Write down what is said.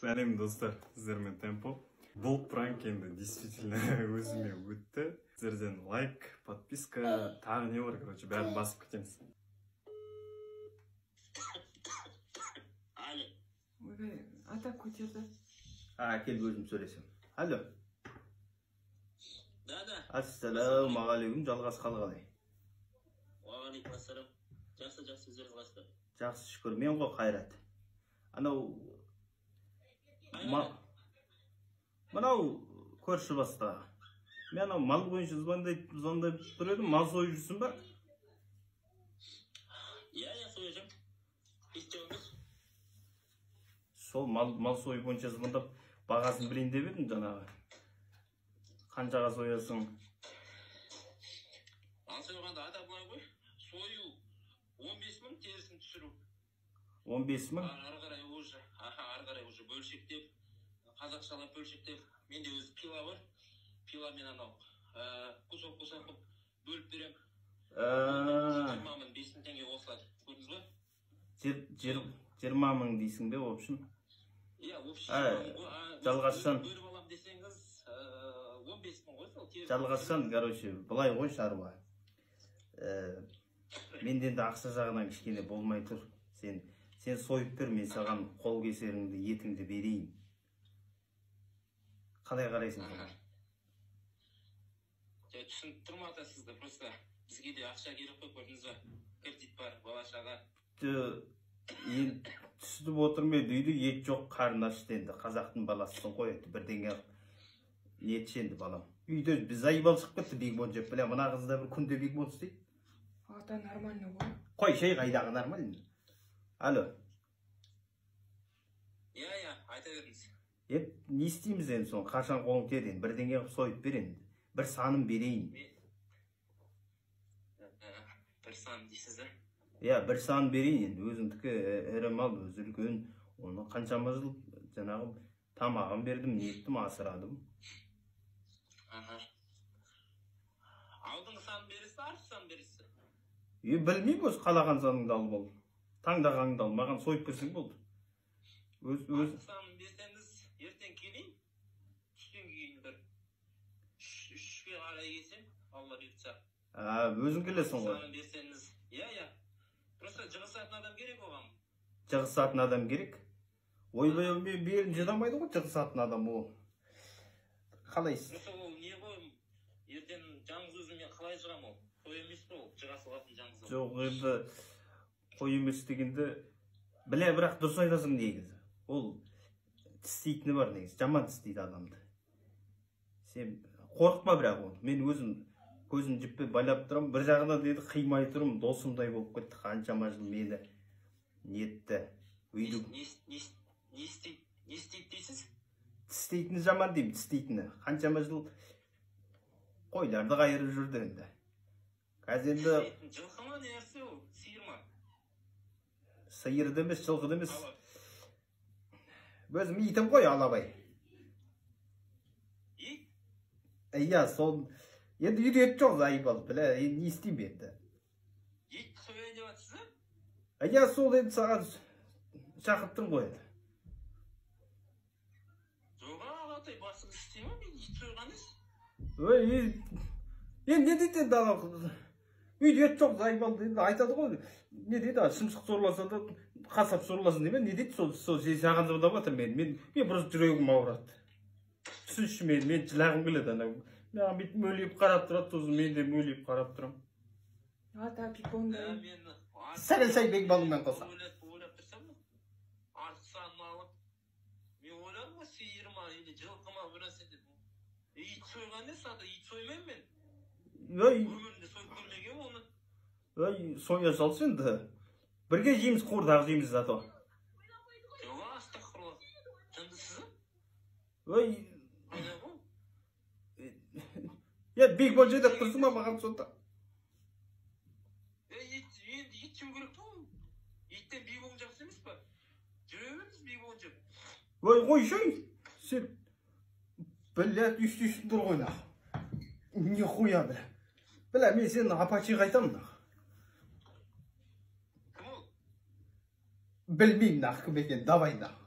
Сәлем, достар, сіздермен Темпо. Бұл пранк енді действительно өзіме өтті. Сіздерден лайк, подписка, тағы не бар, короче, бәрін басып кетеміз. Алло. Ойбай, ата көтерді. А, кел, өзім сөйлесем. Алло. Да, да. Ассалаумағалейкум, Жалғас, қал қалай? Уағалейкум ассалам. Жақсы, жақсы, өздеріңіз қалайсыздар? Жақсы, шүкір. Мен ғой, Қайрат. Анау мынау көрші бастағы. Мен анау мал бойынша звондап тұр едім, мал сойып жүрсің ба? Иә, иә, сойып жүрмін. Не істеп жүрсіз? Сол мал сою бойынша звондап, бағасын білейін деп едім жаңағы. Қаншаға соясың? Мал сойғанда, ата, былай ғой. Сою 15 мың, терісін түсіру. 15 мың? Ары қарай уже, аха, ары қарай уже бөлшектеп, қазақшалап бөлшектеп, менде өзі пила бар. Пиламен анау кусок кусок қылып бөліп беремін. 20 мың, 5 мың теңге қосылады. Көрдіңіз ба? 20 мың дейсің бе, в общем? Иә, общий 20 мың ғой. Жалғасжан. Бөліп аламын десеңіз, 15 мың ғой сол терісін. Жалғасжан, короче, былай ғой шаруа. Менде енді ақша жағынан кішкене болмай тұр. Сен сойып бер, мен саған қол кесеріңді, етіңді берейін. Қалай қарайсың соған? Жай түсініп тұрмын, ата, сізді. Просто бізге де ақша керек қой, көрдіңіз ба? Кредит бар, бала шаға. Енді түсініп отырмын, енді үйде ет жоқ, қарны ашты енді. Қазақтың баласысың ғой енді, бірдеңе нетші енді, балам. Үйде біз заебал шығып кетті бигбон жеп. Бля, мына қыз да бір күнде бигбон істейді. Ата, нормально ғой. Қой, шей, қайдағы нормально? Алло. Иә, иә, айта беріңіз. Енді не істейміз енді соны? Қашан қолың тиеді енді? Бірдеңе қылып сойып бер енді. Бір санын берейін. Мен бір сан дейсіз, да? Иә, бір сан берейін енді. Өзіңдікі ірі мал, өзі үлкен. Оны қаншама жыл жаңағы тамағын бердім, неттім, асырадым. Аха. Алдыңғы санын бересіз, артқы санын бересіз? Е, білмеймін, өзі қалаған саныңды алып ал. Таңдағаныңды ал, маған сойып берсең болды. Өз Артқы санын берсеңіз, ертең келейін. Түстен кейін бір 3-ке қарай келсем, Алла бұйыртса. А, өзің келесің ғой. Санын берсеңіз, иә. Просто жығысатын адам керек оған. Жығысатын адам керек. Ойбай, мен белім шыдамайды ғой жығысатын адам ол. Қалай? Просто ол не ғой, ертең жалғыз өзім мен қалай жығамын ол? Қой емес қой ол, жыға салатын жалғыз ол. Жоқ, енді қой емес дегенде, біле, бірақ дұрыс айтасың негізі. Ол тістейтіні бар негізі, жаман тістейді адамды. Сен қорықпа бірақ оны. Мен өзім көзін жіппен байлап тұрамын. Бір жағынан енді қимай тұрмын, досымдай болып кетті. Қаншама жыл мені нетті. Үйді Не істейді дейсіз? Тістейтіні жаман деймін, тістейтіні. Қаншама жыл қойларды қайырып жүрді енді. Қазір енді Тістейтін жылқы ма, не нәрсе ол? Сиыр ма? Сиыр да емес, жылқы да емес. Ала. Өзім итім ғой, алабай. Ит? Иә, сол енді үйде ет жоқ, заебал, бля, енді не істеймін енді? Ит сояйын деп жатсыз ба? Иә, сол енді саған шақырып тұрмын ғой енді. Жоқ, ағатай, басыңыз істей ма? Мен ит сойған емес. Ой, енді не дейді енді анау, үйде ет жоқ, заебал, енді айтады ғой, не дейді, ана шымшық сорласа да қасап сорласын дей ме, не дейді, сол саған звондап жатыр мен, мен просто жүрегім ауырады. Түсінші мені, мен жылағым келеді анау. Маған бүйтіп мөлиіп қарап тұрады, сосын мен де мөлиіп қарап тұрамын. Ата, бекон Ә, дайын. мен Сәл сәл бекбалыңмен қоса. Ойлап тұрсам, артық санын алып, мен ойладым ғой, сиыр ма или жылқы ма, бір нәрсе деп. Ит сойған емес, ата, ит соймаймын мен. Ой, Өмірімде сойып көрмегенмін оны. ой, соя салшы енді. Бірге жейміз, қуырдақ жейміз зато. Жоқ, астағфирулла. Жындысыз ба? Ой, Қайда ғой? я бекбол же деп тұрсың ба маған сонда? Е, ит, енді ит жеу керек қой. Иттен бибон жақсы емес па? Жүре беріңіз бибон жеп. Ой, қойшы, сен, блядь, өйстейсің тұр ғой нахуй. Нихуя, бля. Бля, мен сені Апачиға айтамын нахуй. Кім ол? Білмеймін нахуй кім екенін, давай нахуй.